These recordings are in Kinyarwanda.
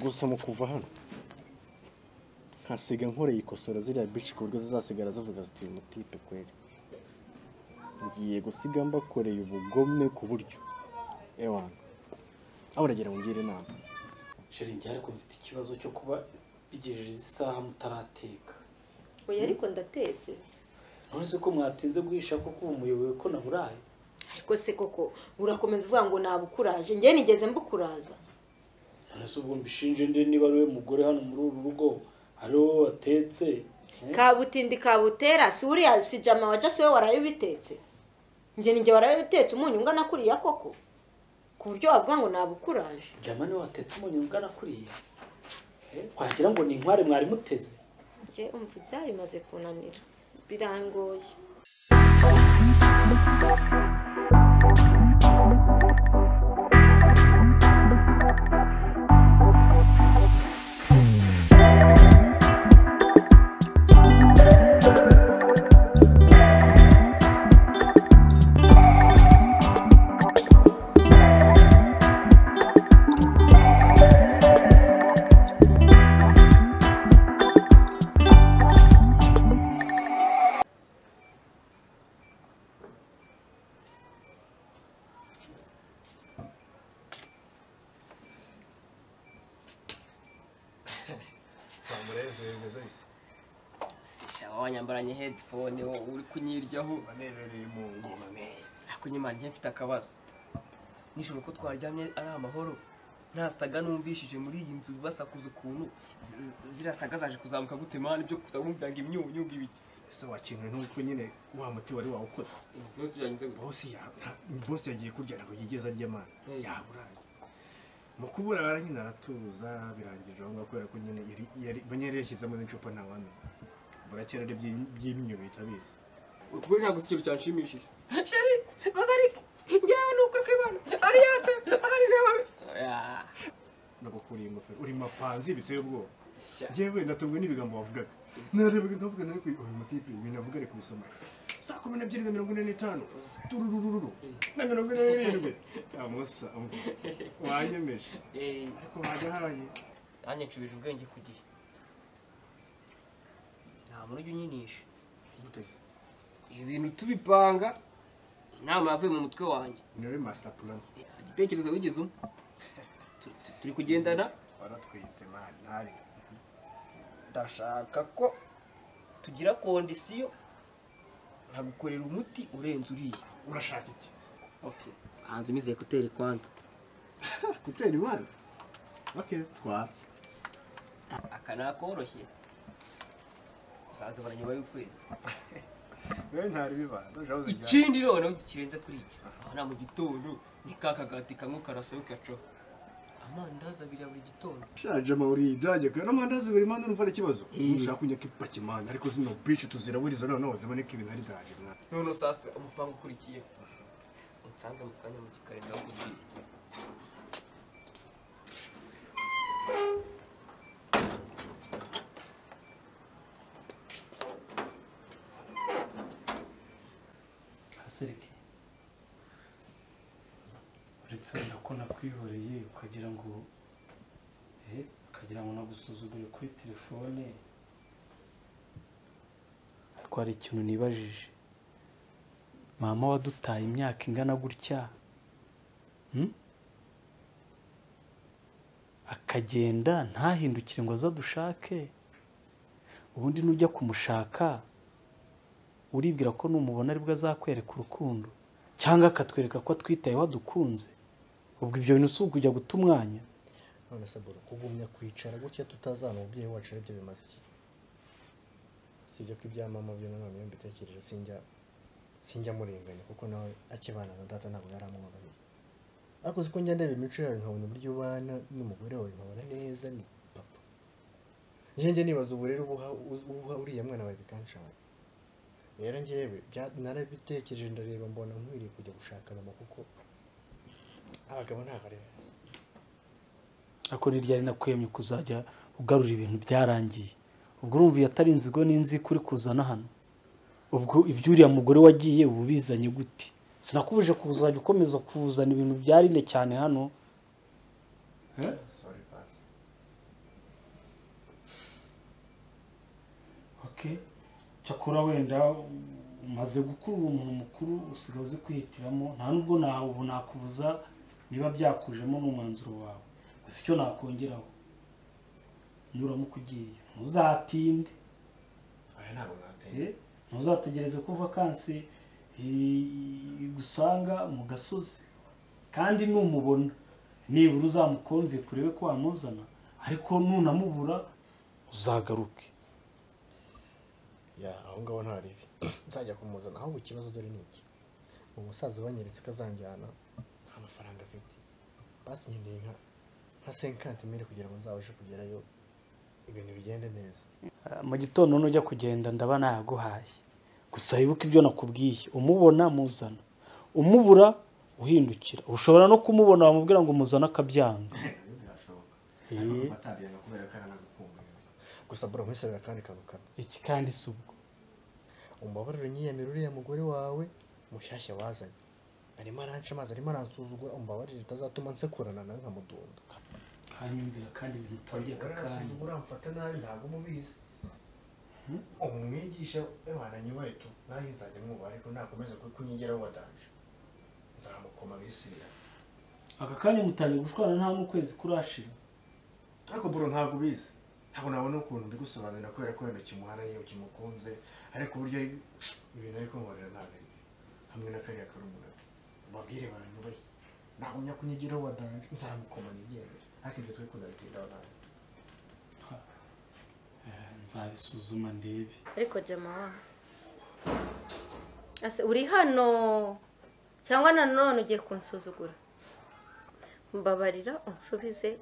Gusa mu kuva hano nkasiga nkoreye ikosora ziriya bici ku buryo zizasigara zivuga ziti uyu mutipe kweri. Ngiye gusiga mbakoreye ubugome ku buryo ewana aho uragira ngo ngire inama. Chérie njye ariko mfite ikibazo cyo kuba bigejeje isaha mutarateka. Oya ariko ndatetse. None se ko mwatinze guhisha koko umuyoboye ko naburaye? Ariko se koko urakomeza uvuga ngo nabukuraje, njye nigeze mbukuraza. None se ubwo mbishinje nde niba ari we mugore hano muri uru rugo ari wowe watetse? Kabutindi kabutera si uriya si jama waje se we warayibitetse. Njye ninjye warayibitetse umunyu ungana kuriya koko? Ku buryo wavuga ngo nabukuraje. Jama ni watetse umunyu ungana kuriya? Kwagira ngo ni inkware mwari muteze. Njye umva byarimaze kunanira birangoye. Wanyambaranye headphone uri kunyiryaho banebereye mu ngoma me. Ariko nyuma njye mfite akabazo. Nijoro ko twaryamye ari amahoro ntasaga numvishije muri iyi nzu basakuza ukuntu zirasaga zaje kuzamuka gute man byo kuzamubwanga imyunyu ngibiki. Ese wakinwe ntuzwe nyine wa muti wari wawukoze. Ntuzi byanze gute. Boss yagiye kurya ntabwo yigeze arya man. Yaburaye. Mukubura nyine aratuza birangije aho ngaho kubera ko nyine yari banyere yashyizemo n'icupa nta wamenya. Burakera ari by'imyunyu bitabizi. Ubwo ntabwo si cyo cyanshimishije. Chérie, Bazarike, njyewe ni ukuri kw'Imana. Alliance, ari nawe. Nagukuriye ingofero uri mapanzi biteye ubwoba. Njyewe ndatunguwe n'ibigambo wavugaga. Narebaga nkavuga nari uyu mutipe ibintu avuga ari kubisoma. Saa 12:45 tururururu na 47. Amusa wanyemeje. Ariko wajya haye. Nanjye nshubije ubwenge ku gihe. Nta muntu ujya unyinisha. Guteze. Ibi bintu tubipanga inama yavuye mu mutwe wanjye. Ni master plan. Igitekerezo wigeze umpa. Turi kugendana. Waratwitse man ntari. Ndashaka ko tugira kondisiyo nkagukorera umuti urenze uriya. Urashaka iki? Okay. Hanze umize ekuteri kwanza. Kuteri man. Okay, twara. Aka nakoroshye. Uzazibona nyuma y'ukwezi. Wewe ntari bibanda. Ikindi rero kirenze kuri ibyo. Abana mu gitondo ni kakagati kamwe karasohoka kaco. Amandazi abiri buri gitondo. Shaje mauri ibyaje ko amandazi abiri manda urumva ari ikibazo. Ushaka kunyaka ipaki man ariko zino bitch tuziraburiza noneho ziboneka ibintu ari daje mwana. None sasa umupango ukurikiye. Unsange mu kanya mu gikari ndakubwiye. Haserike. Uretse wenda ko nakwihoreye ukagira ngo nagusuzugure kuri telefone, ariko hari ikintu nibajije. Mama wadutaye imyaka ingana gutya, akagenda ntahindukire ngo azadushake. Ubundi nujya kumushaka uribwira ko numubona aribwo azakwereka urukundo cyangwa akatwereka ko atwitayeho adukunze. Ubwo ibyo bintu si ukujya guta umwanya. None se bro, kugumya kwicara gutya tutazana umubyeyi wacu aribyo bimaze iki? Sibyo ko ibya mama byo nanone iyo mbitekereje sinjya murenganya kuko nawe akibana na data ntabwo yaramworoheye. Ariko siko njya ndeba imico yawe nkabona uburyo ubana n'umugore wawe nkabona neza ni papa. Njye nibaza ubu rero ubuha uriya mwana wawe bikanshanga. Rero njyewe narabitekereje ndareba mbona nkwiriye kujya gushaka mama kuko abagabo ntabwo ari beza. Ako ni ryari nakwemye kuzajya ugarura ibintu byarangiye. Ubwo urumva iyo atari inzigo n'inzi kuri kuzana hano. Ubwo ibyo uriya mugore wagiye ubu bizanye gute? Sinakubuje kuzajya ukomeza kuzana ibintu byarinde cyane hano. Sorry pass. Okay, cyakora wenda umaze gukura umuntu mukuru usigaye uzi kwihitiramo, nta nubwo nawe ubu nakubuza niba byakujemo n'umwanzuro wawe. Gusa icyo nakongeraho, nuramuka ugiye ntuzatinde. Oya, ntabwo natinde. Ntuzategereze ko vakansi igusanga mu gasozi, kandi numubona nibura uzamukomve kurebe ko wamuzana, ariko nunamubura uzagaruke. Ya, aho ngaho nta ribi nzajya kumuzana. Ahubwo ikibazo dore ni iki, umusaza wanyeretse ko azanjyana nta mafaranga afite, basi nkeneye nka 50,000 kugira ngo nzabashe kugerayo ibintu bigende neza. Mu gitondo nujya kugenda ndaba nayaguhaye, gusa wibuke ibyo nakubwiye, umubona muzana, umubura uhindukira. Ushobora no kumubona wamubwira ngo muzana akabyanga. Birashoboka, ariko atabyanga kubera ko aranagukumbuye. Gusa bro, nkwisabira kandi kantu kamwe. Iki kandi si ubwo, umbabarire nyiyamira uriya mugore wawe mushyashya wazanye, arimo aranca amazi, arimo aransuzugura, umbabarire utazatuma nsekurana nawe nkamudunda. Hanyumvira kandi ibintu utangiye aka kanya. Aransuzugura, amfata nabi, ntabwo mubizi. Umwigisha wananyubaye tu, nanjye nzajya mwubaha, ariko nakomeza kunyigeraho wadanje nzamukoma bisiriya. Aka kanya mutangiye gushwana nta n'ukwezi kurashira. Ariko bro ntabwo ubizi, ntabwo nabona ukuntu mbigusobanurira kubera ko wenda ukimuharaye ukimukunze, ariko uburyo ibintu ariko nkorera ntabwo ari hamwe na kariya karumuna. Babwire baranyubaye, nagumya kunyigiraho wadanje nzamukoma nigendere, ariko ibyo twe kuzabitinda wadanje. Nzabisuzuma ndebe. Ariko jama ase uri hano cyangwa nanone ugiye kunsuzugura? Mbabarira unsubize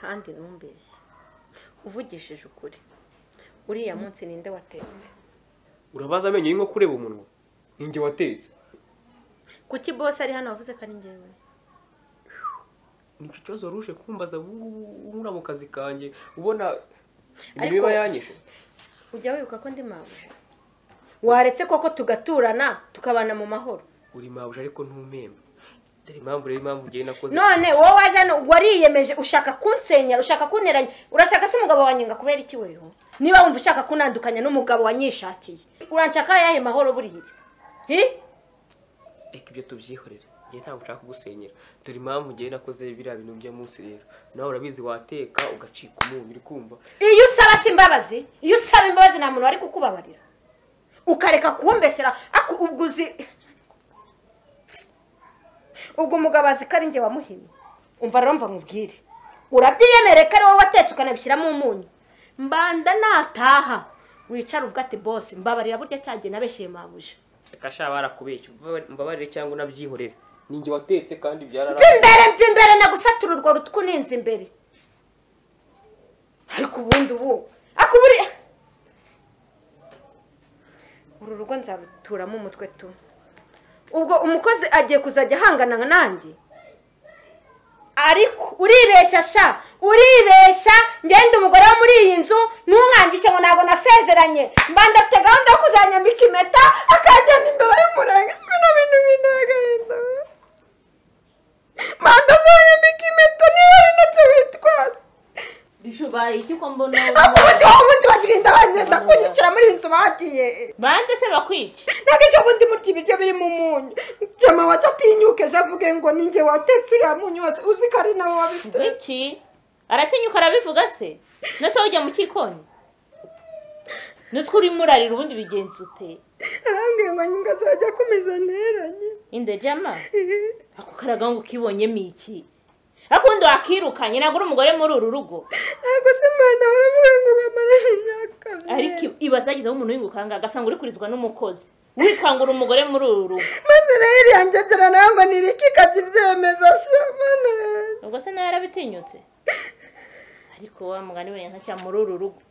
kandi ntumbeshye, uvugishije ukuri. Uriya munsi ninde watetse? Urabaza amenyo y'inko kureba umunwa, ninjye watetse. Kuki boss ari hano wavuze ko ari njyewe? Nicyo kibazo waruje kumbaza ubu mu kazi kanjye, ubona ibiba yanyishe. Ujya wibuka ko ndi mabuja? Waretse koko tugaturana tukabana mu mahoro. Uri mabuja ariko ntumemba. Dore impamvu rero, impamvu ngiye nakoze. None wowe waje hano wariyemeje ushaka kunsenyera, ushaka kunteranya, urashaka se umugabo wanjye ngakubera iki weho? Niba wumva ushaka kunandukanya n'umugabo wanyishakiye, uranshaka yahe mahoro buriya? Hi? Reka ibyo tubyihorere. Ngiye ntabwo nshaka kugusenyera. Dore impamvu ngiye nakoze biriya bintu bya munsi rero. Nawe urabizi wateka ugacika umunyu, uri kumva. Iyo usaba si imbabazi, iyo usaba imbabazi nta muntu wari kukubabarira. Ukareka kumbesera, ubwo uzi ubwo umugabo azi ko ari njye wamuhimye. Umva rero mva nkubwire, urabyiyemere ko ari wowe watetse ukanabishyiramo umunyu. Mbanda nataha wicara uvuga ati boss mbabarira burya cyagiye nabeshyeye mabuja. Reka sha barakubeshya, mbabarire cyangwa unabyihorere. Ninjye watetse kandi byararaye. Mva imbere nagusatura urwo rutwe uninze imbere. Ariko ubundi ubu akuburi uru rugo nzaruturamo umutwe tu. Ubwo umukozi agiye kuzajya ahangana nanjye? Ariko uribeshya sha, uribeshya. Ngende umugore wo muri iyi nzu ntumwangishe ngo ntabwo nasezeranye. Mbanda afite gahunda yo kuzanyambika impeta akajyana imbere y'umurenge. Bino bintu binagahinda. Mbanda azanyambika impeta niba ari nacyo witwaza. Bishubaye iki ko mbona ubundi bagirinda banyenda kunyicira muri iyi nzu bagiye. Bande se bakwica? Ntabwo ejo bundi murya ibiryo birimo umunyu. Jama wacu atinyuke ejo avuge ngo ninjye watetse uriya munyu wose, uzi ko ari nawe wabitetse. Iki? Aratinyuka arabivuga se? Nase ujya mu kikoni? Nutwe urimo urarira ubundi bigenza ute? Arambwiye ngo nyinga azajya akomeza nteranye. Inde jama? Ako karaga ngo ukibonyemo iki? Akundi wakirukanye ntabwo uri umugore muri uru rugo. Ntabwo se mana baravuga ngo bamaranye imyaka myinshi. Ariko ibazagizeho umuntu w'ingukanga agasanga uri kurizwa n'umukozi. Witwangura umugore muri uru rugo. Maze rero yanjyegera nawe ngo niriki ikabyemeza sha mana. Ubwo se nawe yarabitinyutse? Ariko wa mugani we nka muri uru rugo.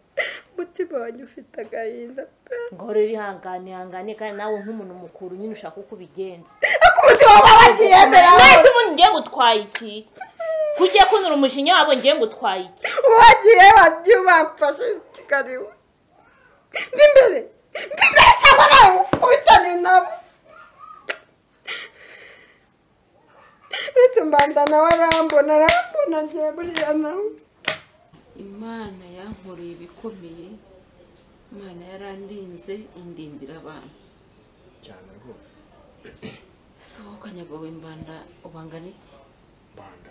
Umutima wanjye ufite agahinda pe. Ngo rero ihangane ihangane kandi nawe nk'umuntu mukuru nyine ushaka uko ubigenza. Ariko umutima wawe wabyemera. Mwese ubundi ngiye gutwaye iki? Kujya kunura umujinya wabo ngiye ngutwaye iki? Wagiye wagiye bamfashe kikariwe. Ndimbere. Ndimbere cyangwa nawe kubitane nabo. Uretse mbanda nawe arambona ngiye buriya nawe. Imana yankoreye ibikomeye Imana yarandinze indindira abantu cyane rwose. Ese wowe ukanyagowe Mbanda ubangana iki? Mbanda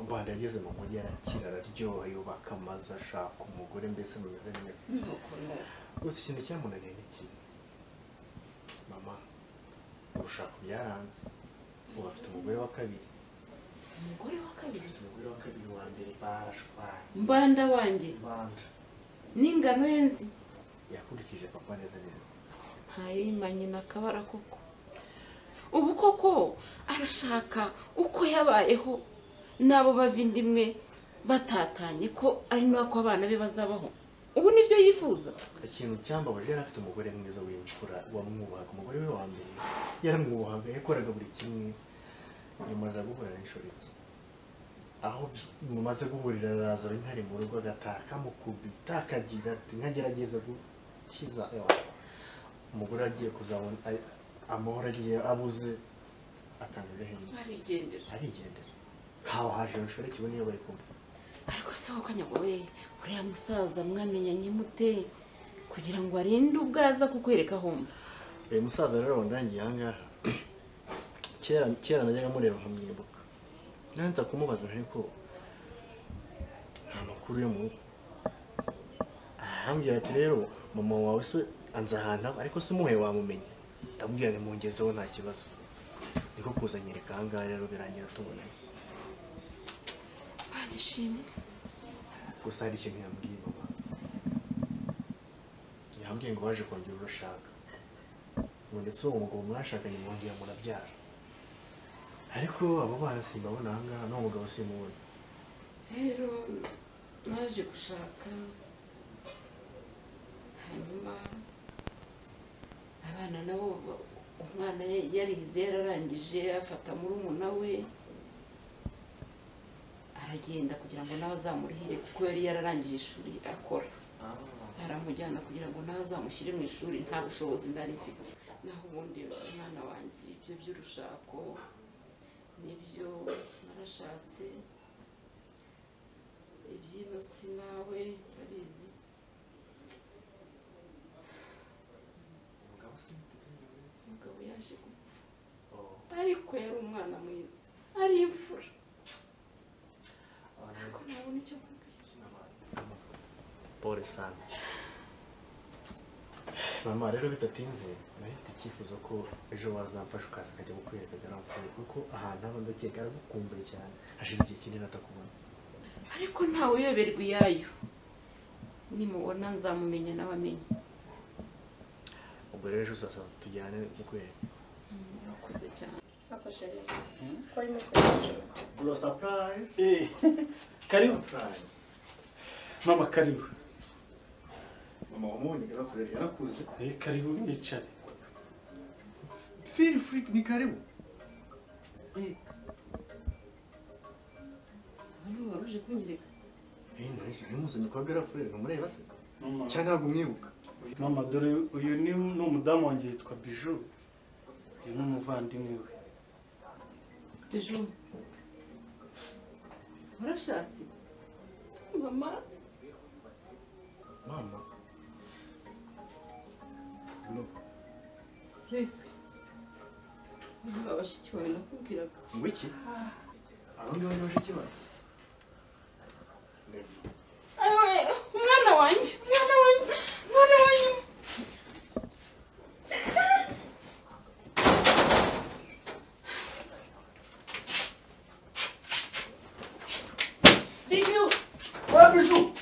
Mbanda yageze mu mujyi arakira araryoha, yubaka amazu, ashaka umugore, mbese mumeze neza. Gusa ikintu cyamunaniye ni iki mama, urushako byaranze, ubu afite umugore wa kabiri. Umugore wa kabiri? Afite umugore wa kabiri, wa mbere barashwanye. Mbanda wanjye? Mbanda n'ingano ye nzi yakurikije papa neza neza. Ntayimanye na kabara koko. Ubu koko arashaka uko yabayeho n'abo bavindimwe batatanye ko ari nako abana be bazabaho. Ubu nibyo yifuza. Ikintu cyambabaje, yari afite umugore mwiza w'imfura wamwubahaga, umugore we wa mbere yaramwubahaga, yakoraga buri kimwe. Nyuma aza guhura n'inshoreke, aho mumaze guhurira araza intare mu rugo agataka amukubita akagira ati nkagerageza gukiza umugore agiye kuzabona amahoro agiye abuze atanga agahinda arigendera. Ntaho haje inshoreke, ubu niyo bari kumwe. Ariko se wowe kanyagowe, uriya musaza mwamenyanye mute kugira ngo arinde ubwo aza kukwereka aho mba? Uyu musaza rero wandangiye aha ngaha, kera najyaga mureba nkamwibuka, nanza kumubaza ariko nta makuru yo mu rugo. Arambwira ati rero mama wawe se anza ahantu aba, ariko se umuhe wamumenya? Ndamubwira nti mungezeho nta kibazo. Niko kuza anyereka aha ngaha rero birangira tubonanye. Nishimwe. Gusa hari ikintu yambwiye mama, yambwiye ngo waje kongera urashaka, ngo ndetse uwo mugabo mwashakanye mwongera murabyara, ariko abo bana simbabona aha ngaha, n'uwo mugabo simubona. Rero naje gushaka, hanyuma abana nabo, umwana yarize yararangije afata murumuna we aragenda kugira ngo nawe azamurihire, kuko yari yararangije ishuri akora, aramujyana kugira ngo nawe azamushyire mu ishuri. Nta bushobozi nari mfite. Naho ubundi umwana wanjye ibyo by'urushako nibyo narashatse, iby'ino si nawe urabizi. Umugabo yaje gupfa, ariko yari umwana mwiza, ari imfura. Pole sana mama. Rero bidatinze nari mfite icyifuzo ko ejo wazamfasha ukaza akajya kukwereka garamfuye, kuko ahantu aba ndakeka aragukumbuye cyane, hashize igihe kinini atakubona. Ariko ntawe uyoberwa iyayo, nimubona nzamumenya nawe amenye. Ubwo rero ejo uzaza tujyane mukwereka. Murakoze cyane. Bro, surprise. Karibu. Mama karibu. Mama wamubonye Garafureri yarakuze. Karibu mwicare. Feel free, ni karibu. Hano waruje kunyereka. Nari kwa Garafureri ntumureba se? Cyangwa ntabwo umwibuka? Mama dore uyu ni umudamu wanjye yitwa Bijou. Uyu ni umuvandimwe we. Bijou, warashatse? Mama. Mama. No. Reka. Niba bashiki bawe nakubwiraga. Ngo iki? Abo ngabo ni bashiki bawe? Ayiwe, umwana wanjye, umwana wanjye, umwana wanjye. Bijou! Ouais, Bijou!